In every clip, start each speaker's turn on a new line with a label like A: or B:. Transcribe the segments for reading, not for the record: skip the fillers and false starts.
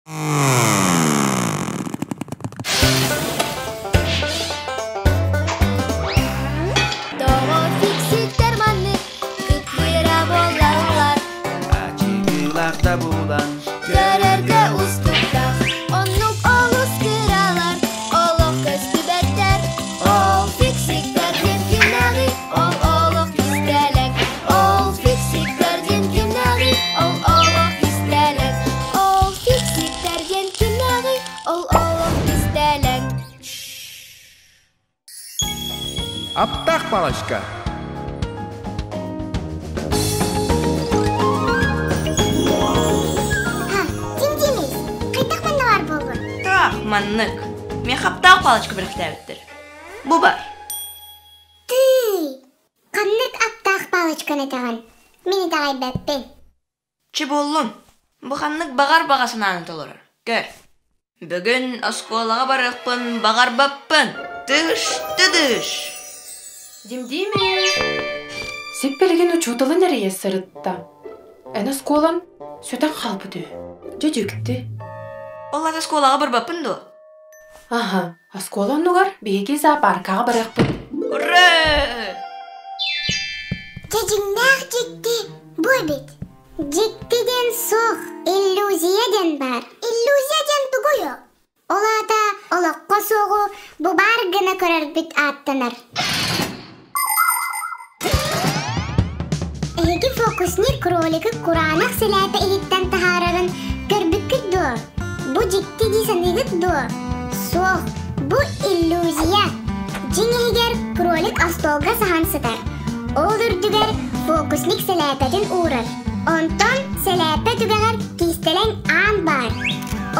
A: Тоҕо фиксиктэр маннык кытыыра буолаллар
B: Аччыгыйлаах да булан
A: Көрөргө устуктаах Оннук олус кыралар Олох көстүбэттэр Ол фиксиктэр диэн кимнээҕий Ол олох кистэлэҥ Ол фиксиктэр диэн кимнээҕий Ол олох кистэлэҥ Ол фиксиктэр диэн кимнээҕий Ол олох кистэлэҥ
C: Аптаах палочка.
D: Ким диэмий? Хайдах манна баар буоллун?
E: Таах, маннык. Миэхэ аптаах палочка бэлэхтээбиттэр. Бу бар.
D: Тыый! Ханнык аптаах палочканы этэҕин? Мин итэҕэйбэппин.
E: Чэ буоллун, бу ханнык баҕар баҕа санааны толорор. Көр, бүгүн оскуолаҕа барыахпын баҕарбаппын. Тыш-тыдыш!
F: Димдиими! Сиппилигин учууталын эрийэ сырытта. Эн оскуолан сүтэн хаалбыт үһү. Дьэ дьикти.
E: Ол аты оскуолаҕа барбаппын дуо?
F: Аһа, оскуола оннугар биһиги зоопаркаҕа барыахпыт.
E: Ура!
D: Дьэ дьиҥнээх дьикти бу эбит. Дьикти диэн суох, иллюзия диэн баар. Иллюзия диэн тугуй ол? Ол аата олоххо суоҕу бу баар гына көрөрбүт ааттанар. Эһиги фокусник кролигы кураанах сэлээпэ иһиттэн таһаарарын көрбүккүт дуо? Бу дьикти дии саныыгыт дуо? Суох, бу иллюзия. Дьиҥ иһигэр кролик остуолга саһан сытар. Ол үрдүгэр фокусник сэлээпэтин уурар. Онтон сэлээпэ түгэҕэр киистэлэҥ аан баар.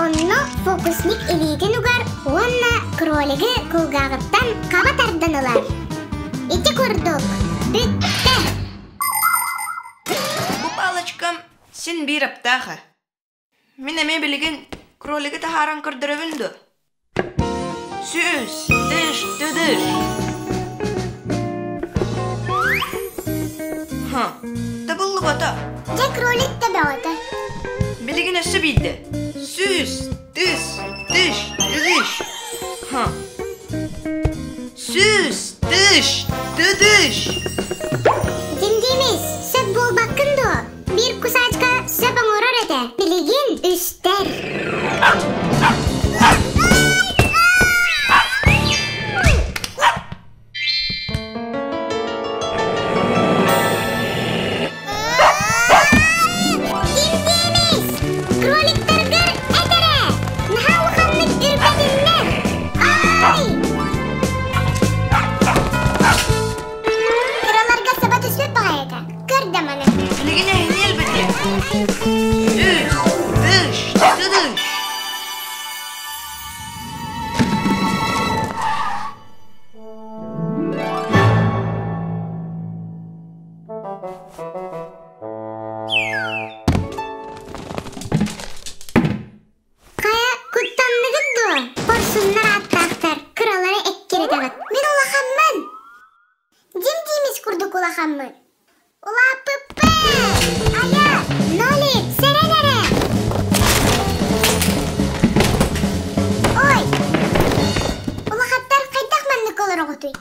D: Онно фокусник илиитин угар уонна кролигы кулгааҕыттан хаба тардан ылар. Ити курдук, бүттэ!
E: Бу палочкам син биир аптаах ээ. Мин эмиэ билигин кролигы таһааран көрдөрөбүн дуо? Сүүс, тыш, тыдыш. Ха, табыллыбата.
D: Дьэ кролик да бөҕөтө.
E: Билигин өссө биирдэ. Сүүс, тыс, тыш, тыдыш. Ха. Сүүс, тыш, тыдыш.
D: Димдимис, сөп буолбаккын дуо? Биир кусаачка сөп оҥорор этэ. Билигин үстэр. Димдимис! Кроликтаргар этэрэ! Наһаа улаханнык үрбэтиннэр! Ай! Кыраларга саба түспүт баҕайыта. Көр да маны.
E: Билигин эһини элбэтиэ. Үс, үш, тыдыш.
D: Хайа, куттанныгыт дуо? Хорсуннар ааттаахтар, кыралары эккирэтэҕит. Мин улахаммын. Дим-димис курдук улахаммын. Улааппыппын! Айа, Нолик, сэрэн эрэ! Ой! Улахаттар хайдах маннык олороҕутуй?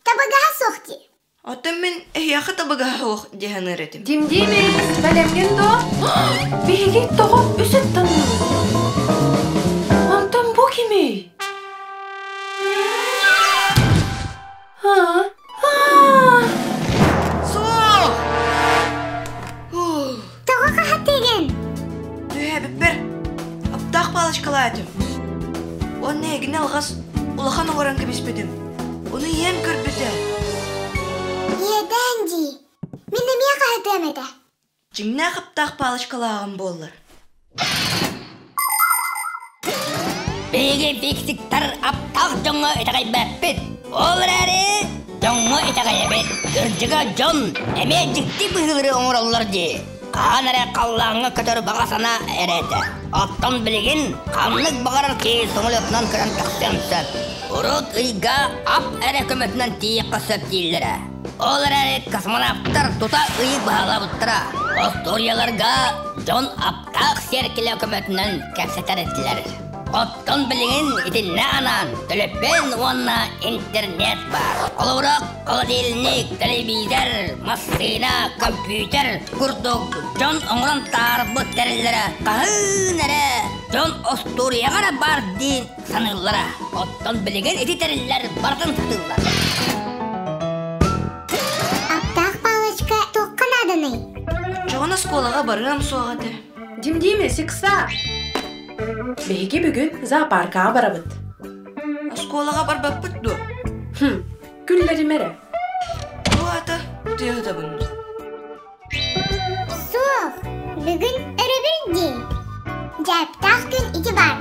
D: Табыгаһа суох дии.
E: Оттон мин эһиэхэ табыгаһа суох дии саныыр этим.
F: Димдимис, бэлэмҥин дуо? Биһиги тоҕо үс ыттанныбыт? Онтон бу кимий?
E: Суох!
D: Тоҕо хаһатыгын?
E: Түһээбиппэр аптаах палочкалаатым. Уонна эһигини алҕас улахан оҥорон кэбиспитим. Ону ийэм көрбүтэ.
D: Иэдээн дии. Мин эмиэ хаһытыам этэ.
E: Дьиҥнээх аптаах палочкалааҕым буоллар.
G: Биһиги фиксиктар аптаах дьоҥҥо итэҕэйбэппит. Ол эрээри дьоҥҥо итэҕэйэбит. Кырдьыга дьон эмиэ дьикти быһыылары оҥороллор дии. Хаһан эрэ халлааҥҥа көтөр баҕа санаа эрэ этэ. Оттон билигин ханнык баҕарар киһи самолетунан көтөн тахсыан сөп. Урут ыйга ап эрэ көмөтүнэн тиийиэххэ сөп дииллэрэ. Ол эрээри космонавтар тута ыйы баһылаабыттара. Остуоруйаларга дьон аптаах сиэркилэ көмөтүнэн кэпсэтэр этилэр. Оттон билигин итиннэ анаан төлөпүөн уонна интернет баар. Холобура, холодильник, телевизор, массыына, компьютер курдук дьон оҥорон таһаарбыт тэриллэрэ хаһыын эрэ дьон остуоруйаҕа эрэ баар дии саныыллара. Оттон билигин ити тэриллэр барытын сатыыллар.
D: Аптаах палочка туохха нааданый?
E: Оччоҕуна оскуолаҕа барыам суох этэ.
F: Дим-Диме, Сикса! Биһиги бүгүн зоопаркаҕа барабыт.
E: Оскуолаҕа барбаппыт дуо?
F: Хм, күллэрим эрэ.
E: Бу аата тыаһытабын дуу?
D: Суох, бүгүн өрөбүл дии. Дьээптээх күн ити баар.